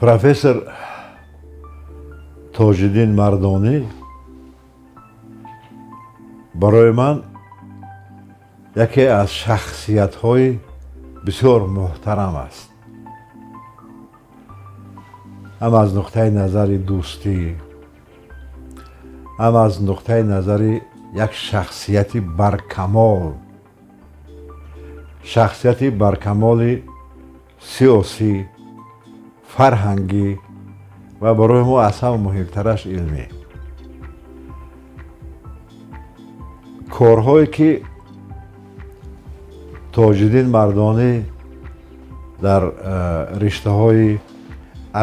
Профессор Тоҷиддин Мардонӣ барои ман яке аз шахсиятҳои бисёр муҳтарам аст, ҳам аз нуқтаи назари дӯстӣ, ҳам аз нуқтаи назари як шахсияти баркамол, шахсияти баркамоли сиёсӣ, фарҳангӣ ва барои мо аз ҳама муҳимтараш илмӣ. Корҳое ки Тоҷиддин Мардонӣ дар риштаҳои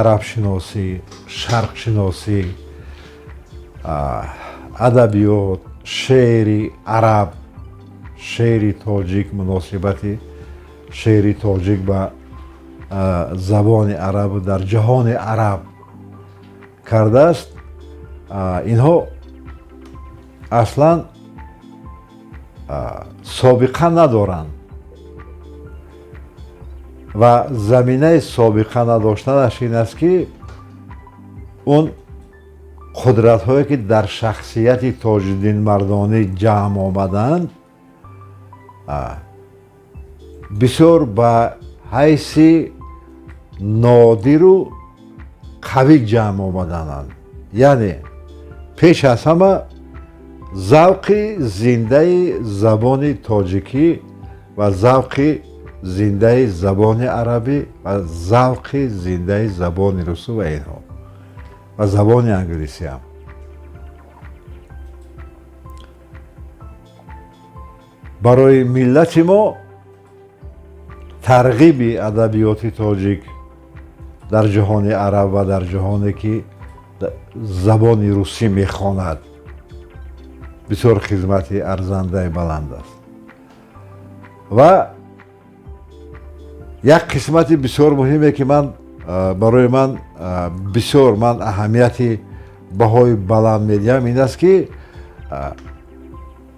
арабшиносӣ, шарқшиносӣ, адабиёт, шеъри араб, шеъри тоҷик, муносибати шеъри тоҷик ба забони арабу дар ҷаҳони араб кардааст, инҳо аслан собиқа надоранд ва заминаи собиқа надоштанаш ин аст, ки он қудратҳое ки дар шахсияти Тоҷиддин Мардонӣ ҷамъ омаданд, бисёр ба ҳайси нодиру қавӣ ҷамъ омадананд. Яъне пеш аз ҳама завқи зиндаи забони тоҷикӣ ва завқи зиндаи забони арабӣ ва завқи зиндаи забони русу ва инҳо ва забони англисиам. Барои миллати мо тарғиби адабиёти тоҷик дар ҷаҳони араб ва дар ҷаҳоне ки забони русӣ мехонад, бисёр хизмати арзандаи баланд аст. Ва як қисмати бисёр муҳиме ки ман барои ман бисёр ман аҳамияти баҳои баланд медиҳам, ин аст, ки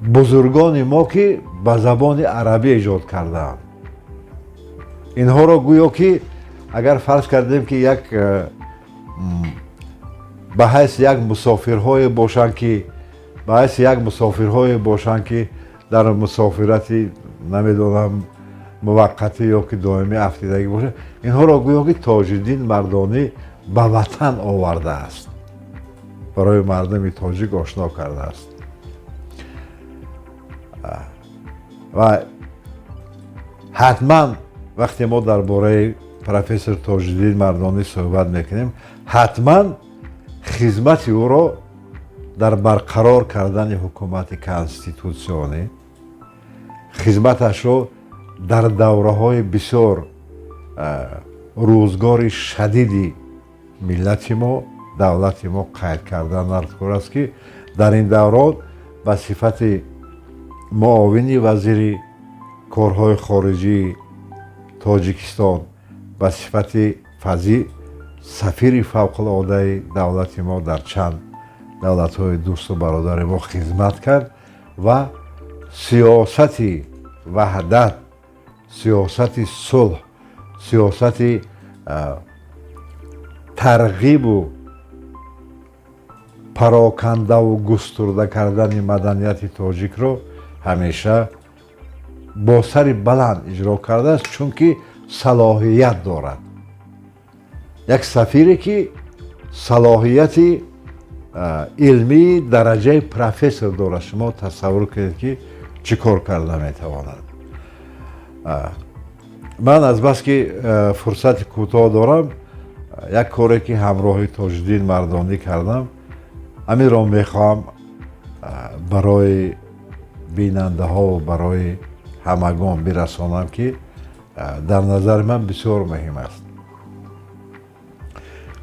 бузургони мо, ки ба забони арабӣ эҷод кардаанд, инҳоро гӯё ки агар фарз кардем, ки як ба ҳайси як мусофирҳое бошанд, ки ба ҳайси як мусофирҳое бошанд, ки дар мусофирати, намедонам, муваққатӣ ё ки доимӣ афтидагӣ бошад, инҳоро гӯё ки Тоҷиддин Мардонӣ ба ватан овардааст, барои мардуми тоҷик ошно кардааст. Ва ҳатман вақте мо дар бораи профессор Тоҷиддин Мардонӣ суҳбат мекунем, ҳатман хизмати ӯро дар барқарор кардани ҳукумати конститутсионӣ, хизматашро дар давраҳои бисёр рӯзгори шадиди миллати мо, давлати мо қайд кардан даркор аст, ки дар ин даврон ба сифати муовини вазири корҳои хориҷии Тоҷикистон, ба сифати фази сафири фавқулодаи давлати мо дар чанд давлатҳои дӯсту бародари мо хизмат кард ва сиёсати ваҳдат, сиёсати сулҳ, сиёсати тарғибу парокандаву густурда кардани маданияти тоҷикро ҳамеша бо сари баланд иҷро кардааст, чунки салоҳият дорад. Як сафире ки салоҳияти илмии дараҷаи профессор дорад, шумо тасаввур кунед, ки чӣ кор карда метавонад. Ман азбаски фурсати кӯтоҳ дорам, як коре ки ҳамроҳи Тоҷиддин Мардонӣ кардам, ҳаминро мехоҳам барои бинандаҳову барои ҳамагон бирасонам, ки дар назари ман бисёр муҳим аст.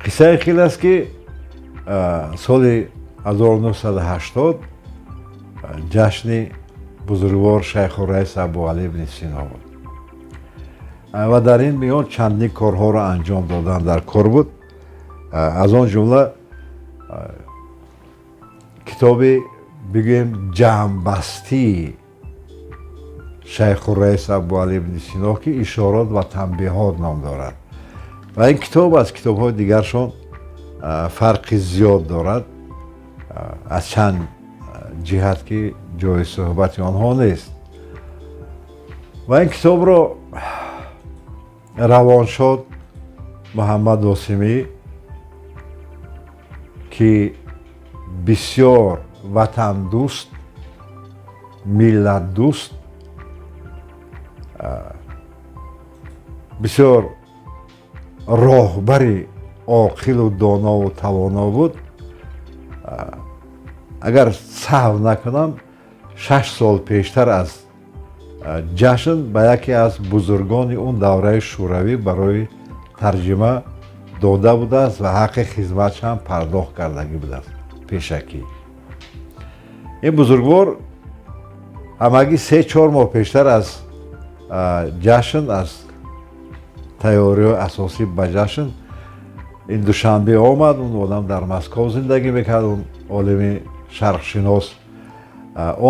Қиссаи хел аст, ки соли 1980 ҷашни бузургвор Шайхураис Абуалӣ ибни Сино буд ва дар ин миён чандин корҳоро анҷом додан дар кор буд, аз он ҷумла китоби, бигӯем, ҷамъбастии Шайхураис Абуалӣ ибни Сино, ки «Ишорот ва танбеҳот» ном дорад. Ва ин китоб аз китобҳои дигаршон фарқи зиёд дорад аз чанд ҷиҳат, ки ҷои суҳбати онҳо нест. Ва ин китобро равоншод Муҳаммад Осимӣ, ки бисёр ватандӯст, миллатдӯст, бисёр роҳбари оқилу донову тавоно буд, агар саҳв накунам, 6 сол пештар аз ҷашн ба яке аз бузургони он давраи шӯравӣ барои тарҷима дода будааст ва ҳаққи хизматш ҳам пардохт кардагӣ будааст пешакӣ. Ин бузургвор ҳамагӣ 3-4 моҳ пештар аз ҷашн, аз тайёриҳои асосӣ ба ҷашн, ин Душанбе омад. Он одам дар Москов зиндагӣ мекард, он олими шарқшинос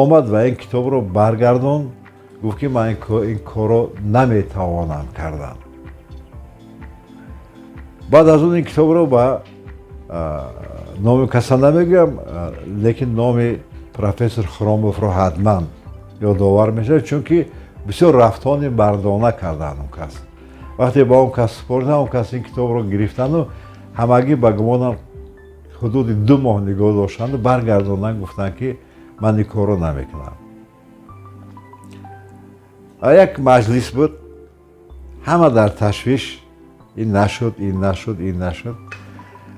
омад ва ин китобро баргардон, гуфт, ки ман ин корро наметавонам кардан. Баъд аз он ин китобро ба номи каса намегӯям, лекин номи профессор Хромовро ҳатман ёдовар мешавад, чунки бисёр рафтони мардона карданд. Он кас вақте ба он кас супоридам, он кас ин китобро гирифтану ҳамагӣ, ба гумонам, ҳудуди 2 моҳ нигоҳ доштанду баргардондан, гуфтанд, ки ман ин корро намекунам. Як маҷлис буд, ҳама дар ташвиш: ин нашуд, ин нашуд, ин нашуд.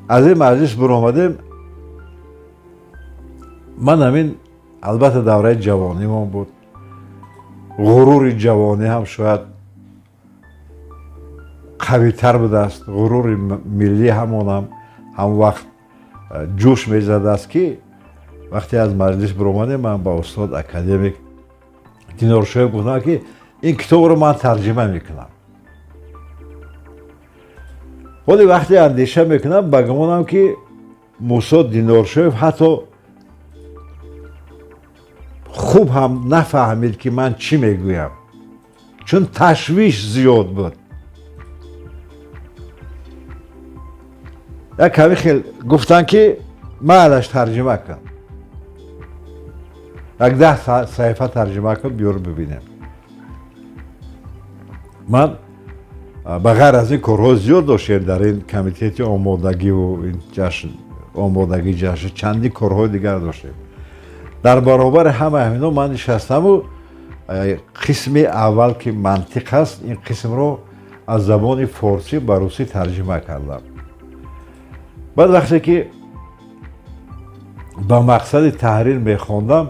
Аз ин маҷлис буромадем. Ман ҳамин, албатта, давраи ҷавонимон буд, ғурури ҷавонӣ ҳам шояд қавитар будааст, ғурури миллӣ ҳамонам ҳам вақт ҷӯш мезадааст, ки вақте аз маҷлис буромадем, ман ба устод академик Диноршоев гуфтам, ки ин китобро ман тарҷима мекунам. Ҳоле вақте андеша мекунам, ба гумонам, ки Мусо Диноршоев ҳатто хуб ҳам нафаҳмид, ки ман чӣ мегӯям, чун ташвиш зиёд буд. Як ками хел гуфтанд, ки майлаш, тарҷима кун, як 10 саҳифа тарҷима кун, биёр бибинем. Ман ба ғайр аз ин корҳо зиёд доштем дар ин комитети омодагиву ин ҷашн, омодагии ҷашн, чандин корҳои дигар доштем. Дар баробари ҳама ҳамино ман нишастаму қисми аввал, ки мантиқ аст, ин қисмро аз забони форсӣ ба русӣ тарҷима кардам. Баъд вақте ки ба мақсади таҳрир мехондам,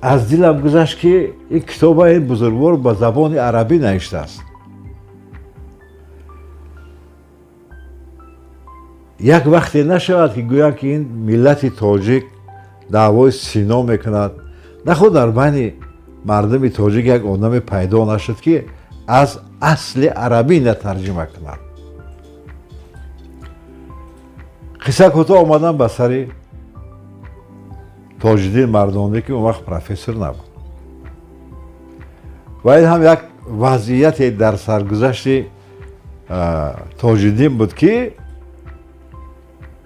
аз дилам гузашт, ки ин китоба ин бузургвор ба забони арабӣ навиштааст. Як вақте нашавад, ки гӯянд, ки ин миллати тоҷик даъвои сино мекунад. Наход дар байни мардуми тоҷик як одаме пайдо нашуд, ки аз асли арабӣ на тарҷима кунад. Қисса кӯтоҳ, омадам ба сари Тоҷиддин Мардонӣ, ки он вақт профессор набуд. Ва ин ҳам як вазъияте дар саргузашти Тоҷиддин буд, ки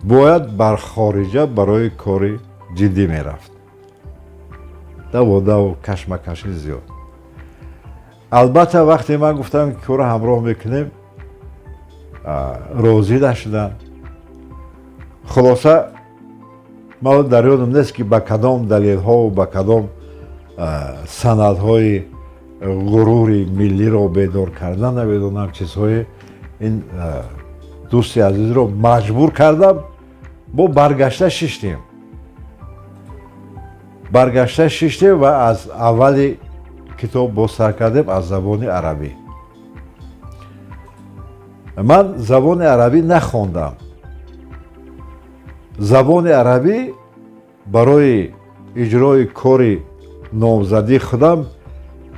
бояд бар хориҷа барои кори ҷиддӣ мерафт. Даводаву кашмакаши зиёд. Албатта, вақте ман гуфтам, ки корро ҳамроҳ мекунем, розӣ нашуданд. Хулоса, ман дар ёдам нест, ки ба кадом далелҳову ба кадом санадҳои ғурури миллиро бедор кардан, намедонам, чизҳои ин дӯсти азизро маҷбур кардам. Мо баргашта шиштем ва аз аввали китоб боз сар кардем аз забони арабӣ. Ман забони арабӣ нахондам. Забони арабӣ барои иҷрои кори номзадии худам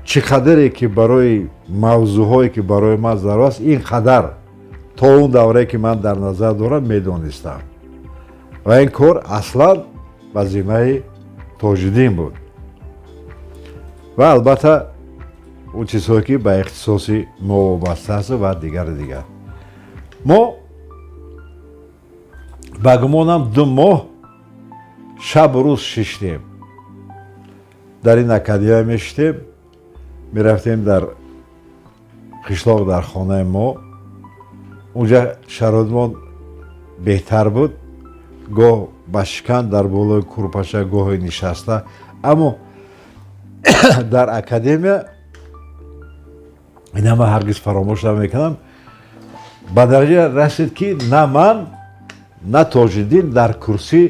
чӣ қадаре ки барои мавзӯъҳое, ки барои ман зарур аст, ин қадар то он даврае, ки ман дар назар дорам, медонистам. Ва ин кор аслан ба зиммаи Тоҷиддин буд ва албатта он чизҳое, ки ба ихтисоси мо вобаста аст ва дигару дигар. Мо, ба гумонам, 2 моҳ шабу рӯз шиштем дар ин академия, мешитем, мерафтем дар қишлоқ, дар хонаи мо. Унҷа шароитмон беҳтар буд, гоҳ ба шикан дар болои курпаша, гоҳе нишаста. Аммо дар академия, ина ман ҳаргиз фаромӯш намекунам, ба дараҷа расид, ки на ман, на Тоҷиддин дар курсӣ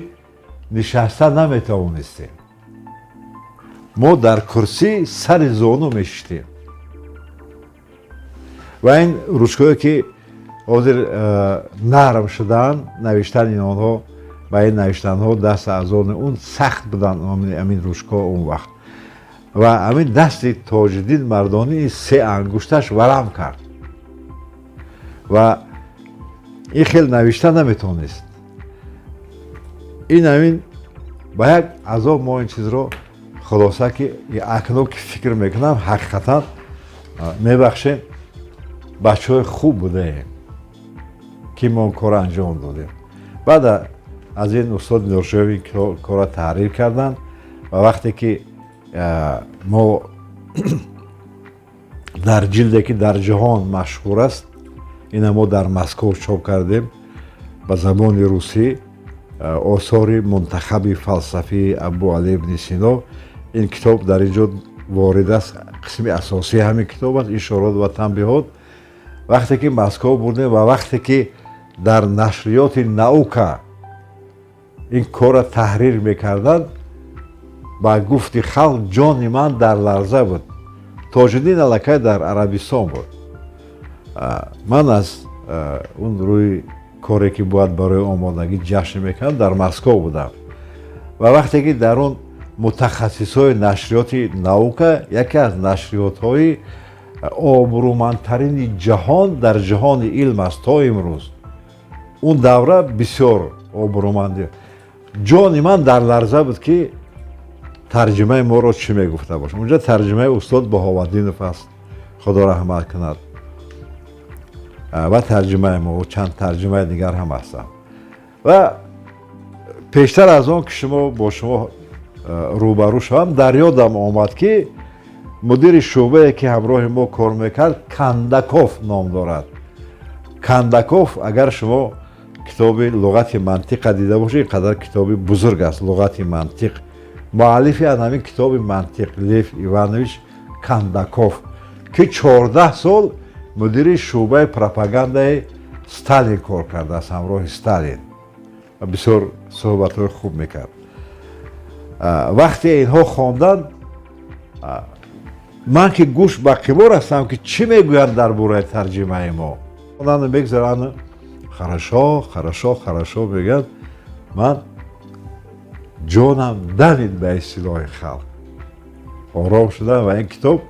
нишаста наметавонистем. Мо дар курсӣ сари зону мешиштем ва ин ручкое, ки ҳозир нарм шудаанд, навиштани онҳо ба ин навиштанҳо даст аз он сахт буданд, ҳамин ручкаҳо он вақт. Ва ҳамин дасти Тоҷиддин Мардонӣ се ангушташ варам кард ва ин хел навишта наметавонист. Ин ҳамин ба як азоб мо ин чизро, хулоса, ки акнун ки фикр мекунам, ҳақиқатан, мебахшем, бачаҳои хуб будаем, ки мо он корро анҷом додем. Баъд аз ин устод Нуршоев ин корро таҳрир карданд. Ва вақте ки мо дар ҷилде, ки дар ҷаҳон машҳур аст, ина мо дар Москов чоп кардем ба забони русӣ, «Осори мунтахаби фалсафии Абу Али ибни Сино», ин китоб дар ин ҷо ворид аст. Қисми асосии ҳамин китоб аст, «Ишорот ва танбиҳот». Вақте ки Москов бурдем ва вақте ки дар нашриёти «Наука» ин корро таҳрир мекарданд, ба гуфти халқ, ҷони ман дар ларза буд. Тоҷиддин аллакай дар Арабистон буд. Ман аз он рӯи коре, ки бояд барои омодагӣ ҷашн мекардам, дар Москов будам. Ва вақте ки дар он мутахассисҳои нашриёти «Наука», яке аз нашриётҳои обрӯмандтарини ҷаҳон дар ҷаҳони илм аст то имрӯз, он давра бисёр обрӯмандӣ, ҷони ман дар ларза буд, ки тарҷимаи моро чӣ мегуфта бошам. Унҷа тарҷимаи устод Баҳоваддинов аст, Худо раҳмат кунад, ва тарҷимаи мо, чанд тарҷимаи дигар ҳам ҳастанд. Ва пештар аз он ки шумо бо шумо рӯбарӯ шавам, дар ёдам омад, ки мудири шӯъбае, ки ҳамроҳи мо кор мекард, Кандаков ном дорад. Кандаков, агар шумо китоби «Луғати мантиқа» дида бошед, ин қадар китоби бузург аст, «Луғати мантиқ», муаллифи аз ҳамин китоби мантиқ Лев Иванович Кандаков, ки 14 сол мудири шӯъбаи пропагандаи Сталин кор кардааст, ҳамроҳи Сталин, ва бисёр суҳбатҳои хуб мекард. Вақте инҳо хонданд, ман ки гӯш ба қимор ҳастам, ки чӣ мегӯянд дар бораи тарҷимаи мо, мегзаранд, «Хорошо, хорошо, хорошо» мегӯянд. Ман ҷонам дамид, ба истилоҳи халқ, ором шудам. Ва ин китоб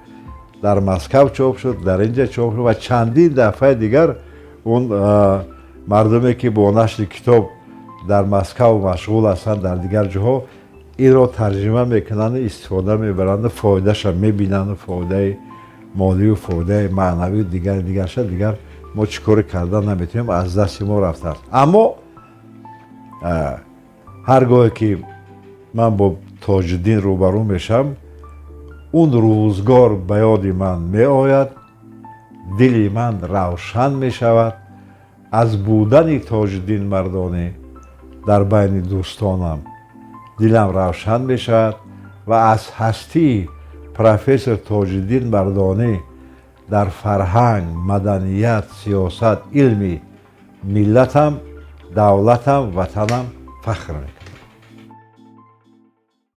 дар Москав чоп шуд, дар инҷа чоп шуд ва чандин дафъаи дигар он мардуме, ки бо нашри китоб дар Москав машғул ҳастанд, дар дигар ҷоҳо инро тарҷима мекунанду истифода мебаранду фоидаша мебинанду, фоидаи молию фоидаи маънавию дигари дигарша. Дигар мо чӣ коре карда наметавонем, аз дасти мо рафтааст. Аммо ҳар гоҳе ки ман бо Тоҷиддин рӯбарӯ мешавам, он рӯзгор ба ёди ман меояд, дили ман равшан мешавад аз будани Тоҷиддин Мардонӣ дар байни дӯстонам. Дилам равшан мешавад ва аз ҳастии профессор Тоҷиддин Мардонӣ дар фарҳанг, маданият, сиёсат, илми миллатам, давлатам, ватанам фахр мекунам.